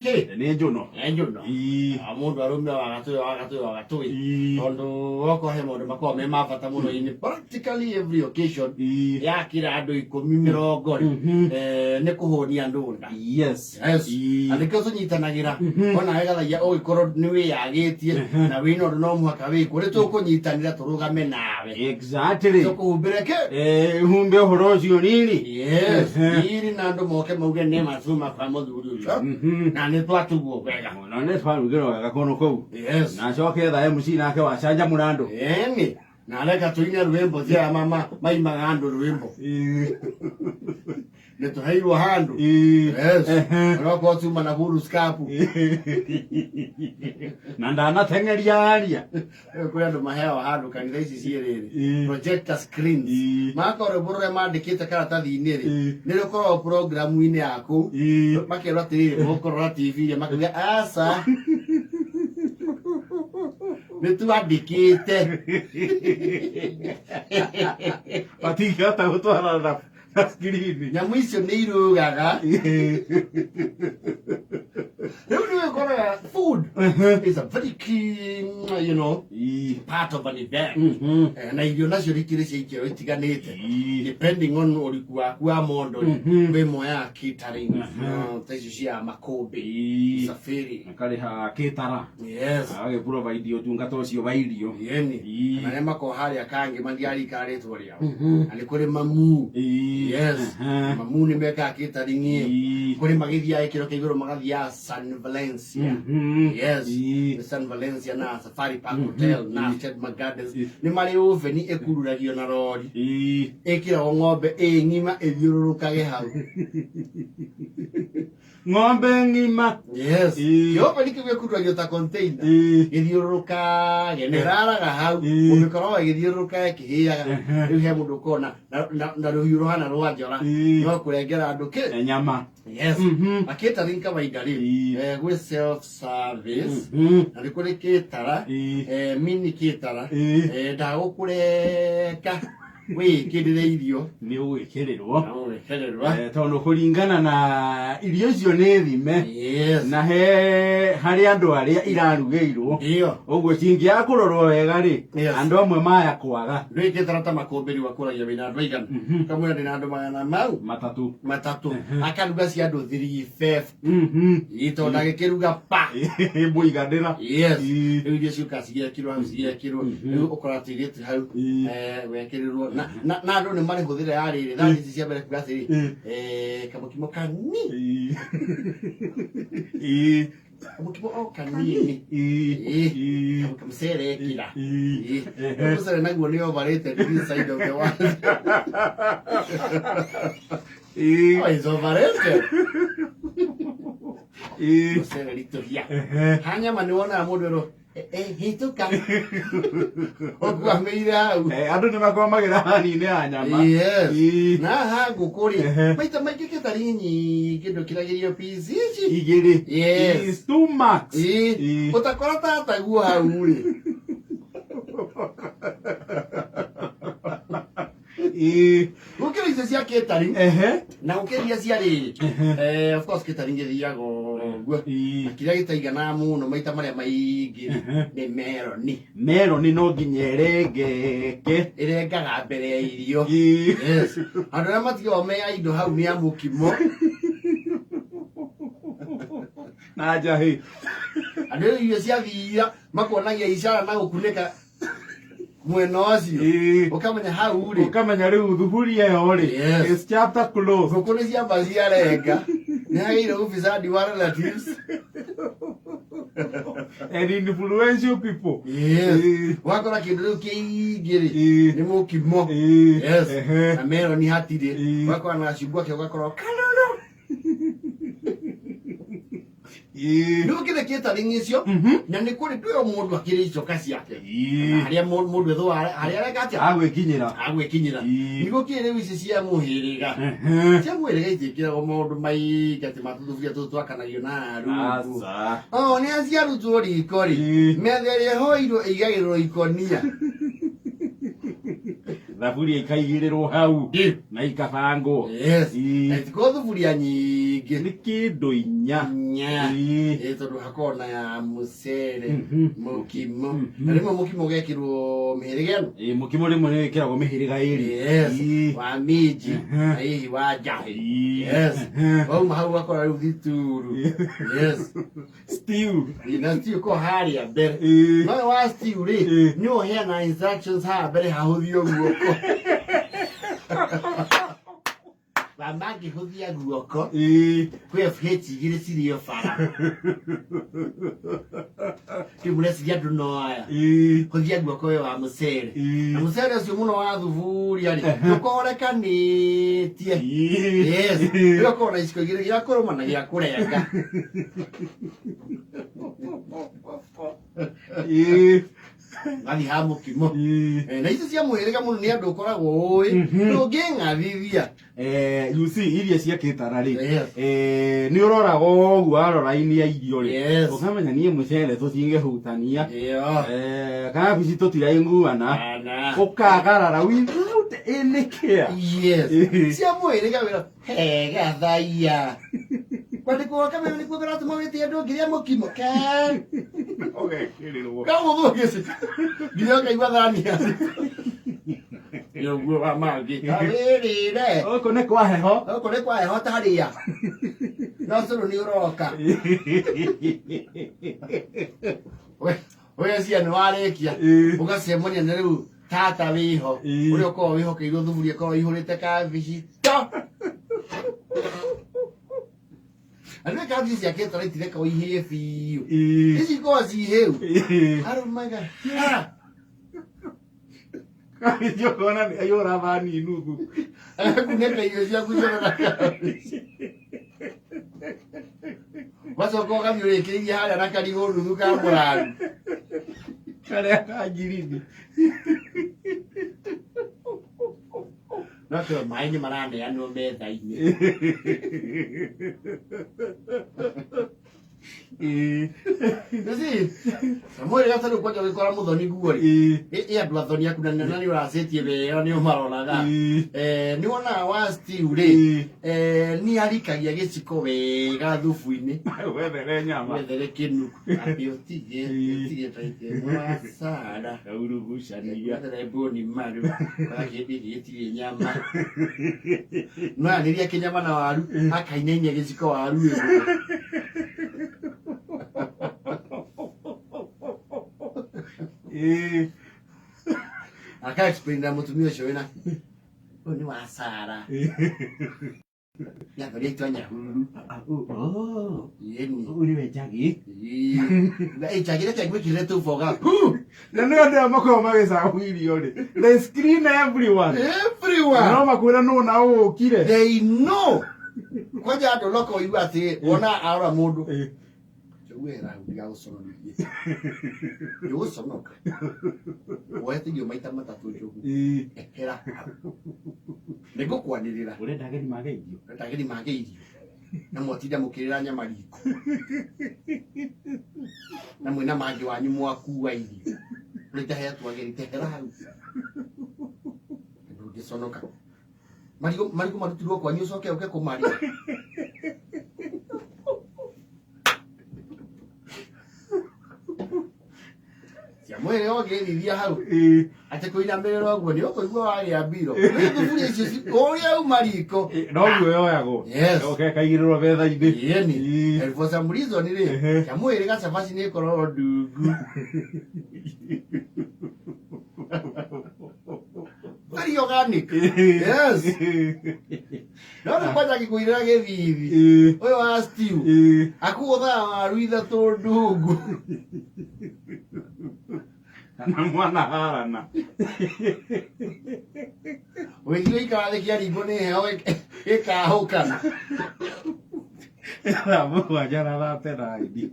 Kĩ? Nĩ njũno. Nĩ njũno. Ii. Ah, mũndũ arũme wagatũĩ wagatũĩ wagatũĩ. Ii. Tondũ okorwo he maũndũ makoragwo me ma bata mũno in practically every occasion Ii. yakĩra andũ ikũmi mĩrongo rĩ, nĩ kũhũnia andũ nda. Yes. Yes. Ii. Na nĩkĩo tũnyitanagĩra ona wega ũgĩkorwo nĩ wĩyagĩtie na wĩna ũndũ no mũhaka wĩkwo nĩ tũkũnyitanĩra tũrũgame nawe. Exactly. Tũkũhumbĩre kĩ? Humbe ũhoro ũcio riri. Yes. Riri na andũ moke mauge nĩ macuma kwa mũthuri ũcio. Na nĩ twatugwo wega. Mũno nĩ twarugĩrwo wega kũndũ kũu. Yes. Na acoke etha MC nake wacanjamũra andũ. Ĩni. Na reka tũine rwĩmbo cia mama maimaga andũ rwĩmbo. Nĩ tũheirwo handũ. Yes. Onokorwo tuma na buru skapu. Na ndanateng'eria aria. Kũrĩ andũ maheagwo handũ kanitha ici ciĩ rĩrĩ projector screens. Magakorwo rwĩmbo rũrĩa mandĩkĩte karatathi-inĩ rĩ nĩ rũkoragwo programu-inĩ ya kũu. Makerwo atĩrĩrĩ mũkũrora TV iria makauga aca nĩ twandĩkĩte. Matingĩhota gũtwarana na screen. Nyamũ icio nĩ irugaga. Rĩu nĩ ũkoraga food is a very key part of an event. Na irio nacio ikĩrĩ cia ikĩro itiganĩte depending on ũriku waku wa mondo rĩ, kwĩ moyaga catering, ta icio cia makũmbĩ, Safiri. Akarĩha kĩtara. Yes. Agagĩ provide ũtungata ũcio wa irio. Yeni. Na arĩa makoragwo harĩa kangĩ mandiarikana rĩtwa rĩao. Na nĩ kũrĩ mamu. Yes. Mamu nĩ mekaga catering. Kũrĩ magĩthiaga gĩkĩro kĩa igũrũ magathiaga San Valencia. Yes. Nĩ San Valencia na Safari Park Hotel na Chedma Gardens. Nĩ marĩ oven ĩkururagio na rori. Ĩkĩragwo ng'ombe ĩ ng'ima ĩthiũrũrũkage hau. Ng'ombe ng'ima. Yes. Kĩoven kĩu gĩkururagio ta container. Gĩthiũrũrũkage na ĩraraga hau. Ũngĩkorwo ĩgĩthiũrũrũka ĩkĩhĩaga. Rĩu he mũndũ ũkona na rũhiũ rũhana rwa njora. No kũrengera andũ kĩ? Nyama. Yes. Na catering kawaida rĩ, gwĩ self service na nĩ kũrĩ kĩtara, mini kĩtara, ndagũkũreka wĩĩkĩrĩre irio. Nĩ ũgwĩkĩrĩrwo. Na ũgwĩkĩrĩrwo. Tondũ kũringana na irio icio nĩ thime. Yes. Na he harĩ andũ arĩa irarugĩirwo. Ndio. Ũguo cingĩaga kũrorwo wega rĩ, Yes. andũ amwe maya kwaga. Ndũĩ kĩtara ta makũmbĩri wakũragia wĩna andũ aigana? Ũkamwĩra ndĩna andũ magana mau matatũ. Matatũ. Akaruga cia andũ 350. Ĩ, tondũ ndagĩkĩruga pa. Mũiganĩra. Yes. Rĩu irio ciũkaga cigekĩrwo hau cigekĩrwo. Rĩu ũkora tũirĩtu hau wekĩrĩrwo na andũ nĩ marĩ hũthĩra ya rĩrĩ thani ici cia mbere kuga atĩrĩ kamũkimo kanini. Kamũkimo o kanini. Kamũcere kira. Mũcere naguo nĩ overrated this side of the world. Oh, it's overrated. Mũcere ritũhia. Ha nyama nĩ wonaga mũndũ erwo hĩtũka ũkwamĩire hau. Andũ nĩ makwamagĩra thani-inĩ ya nyama. Yes. Na ha ngũkũ rĩ, maita maingĩ kĩtari nyingĩ ndũkĩragĩrio piece ici. Igĩrĩ. Yes. Is two max. Ũtakora tataguo hau rĩ. Gũkĩra icio cia catering na gũkĩra iria cia rĩrĩ, of course catering ĩthiaga ũguo. Na kĩrĩa gĩtaiganaga mũno maita marĩa maingĩ nĩ meroni. Meroni no nginya ĩrengeke. Ĩrengaga mbere ya irio. Yes. Andũ arĩa matigagwo me a indo hau nĩ a mũkimo. Na njahĩ. Andũ arĩa irio ciathira makuonagia icara na gũkunĩka mwena ũcio. Ũkamenya hau rĩ. Ũkamenya rĩu thuburia ĩyo rĩ. Yes. Is chapter closed. Ngũkũ nĩ ciamba ciarenga. Nĩ hagĩire ufisadi wa relatives. And influential people. Yes. Wakora kĩndũ rĩu kĩingĩ rĩ nĩ mũkimo. Yes. Na meroni hatirĩ. Wakora na gacungwa kĩo gakorwo kanoro. Rĩu kĩrĩ catering icio na nĩ kũrĩ ndwĩrwo mũndũ akĩrĩ icoka ciake. Na harĩa mũndũ ethũa harĩa areka atĩa? Agwĩkinyĩra. Agwĩkinyĩra. Nĩguo kĩrĩ rĩu ici cia mũhĩrĩga. Cia mũhĩrĩga itiĩkĩragwo maũndũ maingĩ atĩ matuthuburia tũtũ twakanagio na arungu. Aca. O nĩ ciarutwo riko rĩ, metha ĩrĩa ĩhoirwo ĩigagĩrĩrwo ikonia. Thaburia ikaigĩrĩrwo hau na ikabangwo. Yes. Na itikorwo thuburia nyingĩ. nyingĩ. Nĩ kĩndũ inya. Nya. Ĩĩ. Ĩ tondũ hakoragwo na ya mũcere, mũkimo. Mhm. Na rĩmwe mũkimo ũgekĩrwo mĩhĩrĩga ĩno. Ĩĩ, mũkimo rĩmwe nĩ wĩkĩragwo mĩhĩrĩga ĩrĩ. Yes. Ĩĩ. Wa minji Mhm. na hihi wa njahĩ. Ĩĩ. Yes. Mhm. Wauma hau ũgakora rĩu thituru. Yes. Stew. Na stew ko harĩa mbere. Ĩĩ. No ũyũ wa stew rĩ, Ĩĩ. nĩ ũheana instructions haha mbere hahũthio guoko. Mama angĩhũthia guoko, Ĩĩ. kwĩ FH igĩrĩ cirĩ o bara. Rĩu mũreciria andũ no aya. Ĩĩ. Hũthia guoko ũyũ wa mũcere. Ĩĩ. Na mũcere ũcio mũno wa thuburia rĩ, Ehe. ndũkorekanĩtie. Ĩĩ. Yes. Ĩĩ. Rĩu ũkorwo na iciko igĩrĩ gĩa kũrũma na gĩa kũrenga. Ĩĩ. Gathiĩ ha mũkimo. Ĩĩ. Eh, na icio cia mũhĩrĩga mũno nĩ andũ ũkoragwo ũĩ Mhm. ndũngĩng'athithia. You see, irio cia kĩtara rĩ, Yes. nĩ ũroraga ũguo warora ini ya irio rĩ, Yes. ũkamenya niĩ mũcere tũtingĩhutania, Ĩyo. Kabici tũtiraiguana, Kana. ũkagarara without any care. Yes. Ĩĩ. Cia mũhĩrĩga wĩra he gathaiya. Kwandĩkwo kameme nĩkuo kũratũma wĩtie andũ ngĩrĩa mũkimo. Ke. Ũgekĩrĩrwo. Kamũthũngĩci. Nginya ũkaigua thania. Nĩ ũguo wa mangĩ. Kawĩrĩre. Gũkũ nĩ kwa heho. Gũkũ nĩ kwa heho tarĩa. No cũrũ nĩ ũroka. Ũgecia nĩ warĩkia. Ĩĩ. Ũgacemania na rĩu tata wĩho. Ĩĩ. Ũrĩa ũkoragwo wĩhokeirwo thuburia ĩkoragwo ĩihũrĩte kabici. To. Na nĩ kabici cia kĩtara itirekagwo ihĩe biũ. Ĩĩ. Ici ikoragwo ci hĩu. Ĩĩ. Arũmaga. Ha! Kabici ũkona nĩ aihũra thani nuthu. Agakunĩka irio ciaku ciothe na kabici. Ũgacoka ũgathiĩ ũrĩkĩrĩirie harĩa na karigũ nuthu ka mũraru. Karĩa ka ngirini. No kĩo maĩ nĩ maraneanwo metha-inĩ. Ĩĩ. You see, Samuel gatarĩ kwanja gũgĩkora mũthoni guo rĩ. Ĩĩ. Ĩ andũ athoni aku na na nĩ ũracĩtie wega nĩ ũmaroraga. Ĩĩ. Nĩ wonaga wa stew rĩ, Ĩĩ. Nĩ arikagia gĩciko wega thubu-inĩ. Wethere nyama. Wethere kĩnuku. Atĩ ũtige, Ĩĩ. ũtige taite wa Sara. Kaurugucania. Wethere mbũni maru. Wakĩndĩ gĩtirĩ nyama. No anĩria kĩnyama na waru, akainainia gĩciko waru ĩgũrũ. Ĩĩ. Aka explain na mũtumia ũcio wĩna ũyũ nĩ wa Sara. Nĩ athoni aitũ a Nyahururu. Oh. Yeni. Ũyũ nĩwe njagi. Ĩ njagi reke ngwĩkĩrĩre tũboga. Na nĩ andũ aya makoragwo magĩcabu irio rĩ. They screen everyone. Everyone. No makwĩra nũ na ũkire. They know. Kwanja andũ no koigua atĩ wona arora mũndũ. Ĩĩ. Wera hau ndigagũconorithie. Ndũgũconoka. Woete irio maita matatũ njogu. Ĩĩ. Ehera hau. Nĩngũkwanĩrĩra. Ũrenda ageni mage irio. Ndagĩri mage irio. Na mwatinda mũkĩrĩra nyama riko. Na mwĩna mangĩ wanyu mwakua irio. Rĩtahetwo ageni tehera hau. Ndũngĩconoka. Marigũ marigũ marutirwo kwanyu ũcoke ũke kũmarĩa. Cia mwĩrĩ ũngĩthithia hau. Ĩĩ. Atĩ kũinamĩrĩra ũguo nĩ ũkũigua wagĩa mbiro. Rĩu thuburia icio ũrĩa uma riko. Noguo yoyagwo. Yes. Ũke ĩkaigĩrĩrwo metha-inĩ. Yeni. Ĩĩ. And for some reason rĩ, Ehe. cia mwĩrĩ cabaci nĩ ĩkoragwo ndungu. Very organic. Yes. No rĩu kwanja gĩkũirĩra gĩthithi. Ĩĩ. Ũyũ wa stew. Ĩĩ. Akũgũthaga waru ithatũ ndungu. Kana mwana harana. Wĩthire ikara thĩ kĩaringwo nĩ heho ĩkahũkana. Thaa mũgwanja na 39.